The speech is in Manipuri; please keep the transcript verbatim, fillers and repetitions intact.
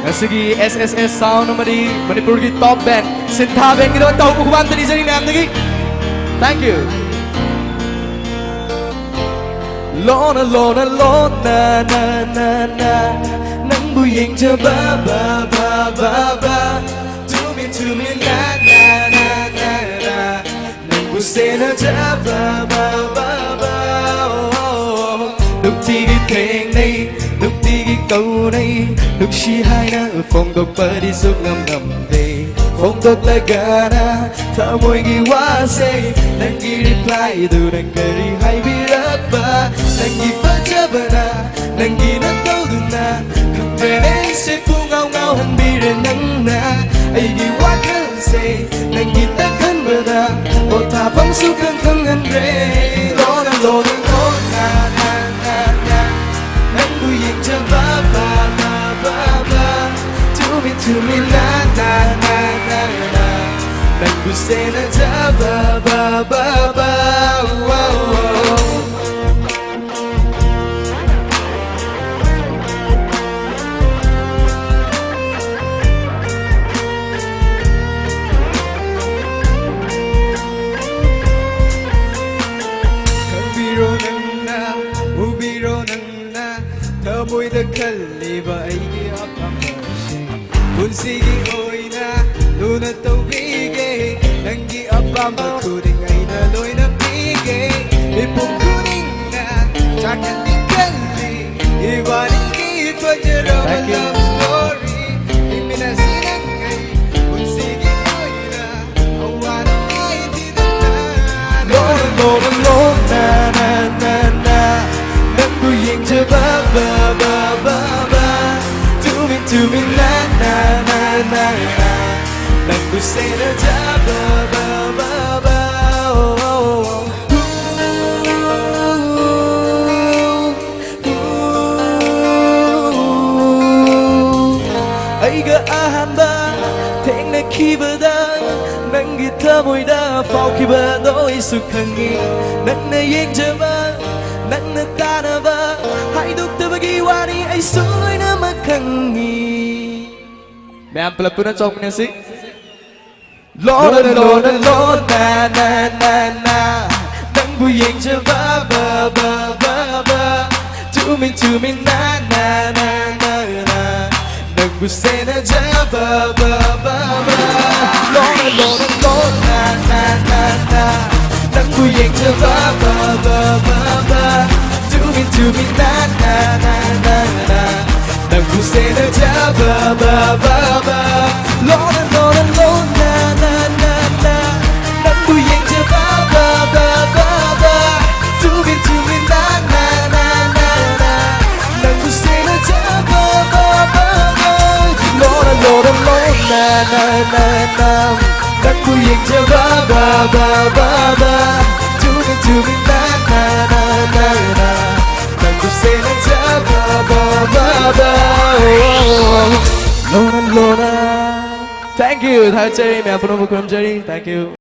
ꯉꯁꯤꯒꯤ S S S Sound ꯑꯃꯗꯤ ꯃꯅꯤꯄꯨꯔꯒꯤ top band ꯁꯤꯟꯊꯥ bandꯒꯤꯗꯃꯛ ꯇꯧꯕ ꯈꯨꯕꯥꯝ ꯊꯅꯤꯖꯔꯤ ꯃꯌꯥꯝꯗꯒꯤ꯫ Thank you. ꯂꯣꯟꯅ ꯂꯣꯟꯅ ꯂꯣꯟꯅ ꯅ ꯅ ꯅ ꯅꯪꯕꯨ ꯌꯦꯡꯖꯕ ꯕ ꯕ ꯕ ꯕ ꯇꯨꯃꯤꯟ ꯇꯨꯃꯤꯟ ꯅ ꯅ ꯅ ꯅ ꯅ ꯅꯪꯕꯨ ꯁꯦꯟꯅꯖꯕ ꯕ ꯕ ꯕ ꯅꯨꯡꯇꯤꯒꯤ ꯊꯦꯡꯅꯩ ꯅꯨꯡꯇꯤꯒꯤ ꯀꯧꯅꯩ ꯅꯨꯡꯁꯤ ꯍꯥꯏꯅ ꯐꯣꯡꯗꯣꯛꯄꯗꯤ ꯁꯨꯛꯉꯝ ꯉꯝꯗꯦ ꯐꯣꯡꯗꯣꯛꯂꯒꯅ ꯊꯃꯣꯏꯒꯤ ꯋꯥꯁꯦ ꯅꯪꯒꯤ replyꯗꯨꯅ ꯀꯔꯤ ꯍꯥꯏꯕꯤꯔꯛꯄ ꯅꯪꯒꯤ ꯐꯖꯕꯅ ꯅꯪꯒꯤ ꯅꯇꯧꯗꯨꯅ ꯈꯪꯗ꯭ꯔꯦꯅꯦ ꯑꯩꯁꯦ ꯄꯨꯡꯉꯥꯎ ꯉꯥꯎꯍꯟꯕꯤꯔꯦ ꯅꯪꯅ ꯑꯩꯒꯤ ꯋꯥꯈꯜꯁꯦ ꯅꯪꯒꯤ ꯈꯟꯕꯗ ꯄꯣꯊꯥꯐꯝꯁꯨ ꯈꯪ ꯈꯪꯍꯟꯗ꯭ꯔꯦ ꯂꯣꯟꯅ ꯂꯣꯟꯅ ꯂꯣꯟꯅ ꯅꯪꯕꯨ ꯌꯦꯡꯖꯕ ꯕ ꯕ ꯕ ꯕ ꯇꯨꯃꯤꯟ ꯇꯨꯃꯤꯟ ꯅ ꯅ ꯅ ꯅ ꯅ ꯅꯪꯕꯨ ꯁꯦꯟꯅꯖꯕ ꯕ ꯕ ꯕ ꯋꯥ ꯋꯥ ꯈꯪꯕꯤꯔꯣ ꯅꯪꯅ ꯎꯕꯤꯔꯣ ꯅꯪꯅ ꯊꯃꯣꯏꯗ ꯈꯜꯂꯤꯕ ꯑꯩꯒꯤ ꯑꯄꯥꯝꯕꯁꯤꯡ ꯄꯨꯟꯁꯤꯒꯤ ꯑꯣꯏꯅ ꯂꯨꯅ ꯇꯧꯕꯤꯒꯦ ꯅꯪꯒꯤ ꯑꯄꯥꯝꯕ ꯈꯨꯗꯤꯡ ꯑꯩꯅ ꯂꯣꯏꯅ ꯄꯤꯒꯦ ꯃꯤꯄꯨꯝ ꯈꯨꯗꯤꯡꯅ ꯆꯥꯛꯍꯟꯅꯤ ꯈꯜꯂꯤ ꯏꯕꯥꯅꯤꯒꯤ ꯐꯖꯔꯕ Thank you. Love story ꯍꯤꯡꯃꯤꯟꯅꯁꯤ ꯅꯪ ꯑꯩ ꯄꯨꯟꯁꯤꯒꯤ ꯑꯣꯏꯅ ꯑꯋꯥ ꯅꯨꯡꯉꯥꯏ ꯊꯤꯗꯅ ꯂꯣꯟꯅ ꯂꯣꯟꯅ ꯂꯣꯟꯅ ꯅ ꯅ ꯅ ꯅꯪꯕꯨ ꯌꯦꯡꯖꯕ ꯕ ꯕ ꯕ ꯕ ꯇꯨꯃꯤꯟ ꯇꯨꯃꯤꯟ ꯅ ꯅ ꯅ ꯅ ꯅ ꯅꯪꯕꯨ ꯁꯦꯟꯅꯖꯕ ꯕ ꯕ ꯕ ꯑꯩꯒ ꯑꯍꯥꯟꯕ ꯊꯦꯡꯅꯈꯤꯕꯗ ꯅꯪꯒꯤ ꯊꯃꯣꯏꯗ ꯐꯥꯎꯈꯤꯕꯗꯣ ꯑꯩꯁꯨ ꯈꯪꯉꯤ ꯅꯪꯅ ꯌꯦꯡꯖꯕ ꯅꯪꯅ ꯇꯥꯅꯕ ꯍꯥꯏꯗꯣꯛꯇꯕꯒꯤ ꯋꯥꯔꯤ ꯑꯩꯁꯨ ꯂꯣꯏꯅꯃꯛ ꯈꯪꯉꯤ ꯃꯌꯥꯝ ꯄꯨꯂꯞ ꯄꯨꯟꯅ ꯆꯣꯡꯃꯤꯟꯅꯁꯤ꯫ ꯂꯣꯅ ꯂꯣꯅ ꯂꯣꯅ ꯅ ꯅ ꯅ, ꯅꯪꯕꯨ ꯌꯦꯡꯖꯕ ꯕ ꯕ ꯕ ꯕ, ꯇꯨꯃꯤꯟ ꯇꯨꯃꯤꯟ ꯅ ꯅ ꯅ ꯅ ꯅ, ꯅꯪꯕꯨ ꯁꯦꯟꯅꯖꯕ ꯕ ꯕ ꯕ. ꯂꯣꯅ ꯂꯣꯅ ꯂꯣꯅ ꯅ ꯅ ꯅ, ꯅꯪꯕꯨ ꯌꯦꯡꯖꯕ ꯕ ꯕ ꯕ ꯕ, ꯇꯨꯃꯤꯟ ꯇꯨꯃꯤꯟ ꯅ ꯅ ꯅ ꯅ ꯅ, ꯅꯪꯕꯨ ꯁꯦꯟꯅꯖꯕ ꯕ ꯕ ꯕ. ꯂꯣꯅ ꯂꯣꯅ ꯂꯣꯅ ꯅ ꯅ ꯅ, ꯅꯪꯕꯨ ꯌꯦꯡꯖꯕ ꯕ ꯕ ꯕ ꯕ, ꯇꯨꯃꯤꯟ ꯇꯨꯃꯤꯟ ꯅ ꯅ ꯅ ꯅ ꯅ, ꯅꯪꯕꯨ ꯁꯦꯟꯅꯖꯕ ꯕ ꯕ ꯕ. ꯂꯣꯅ ꯂꯣꯅ ꯂꯣꯅ ꯅ ꯅ ꯅ, ꯅꯪꯕꯨ ꯌꯦꯡꯖꯕ ꯕ ꯕ ꯕ ꯕ, ꯇꯨꯃꯤꯟ ꯇꯨꯃꯤꯟ ꯅ ꯅ ꯅ ꯅ ꯅ, ꯅꯪꯕꯨ ꯁꯦꯟꯅꯖꯕ ꯕ ꯕ ꯕ. ꯂꯣꯅ ꯂꯣꯅ. Thank you. ꯊꯥꯒꯠꯆꯔꯤ, ꯃꯌꯥꯝ ꯄꯨꯝꯅꯃꯛ ꯈꯨꯔꯨꯝꯖꯔꯤ. Thank you.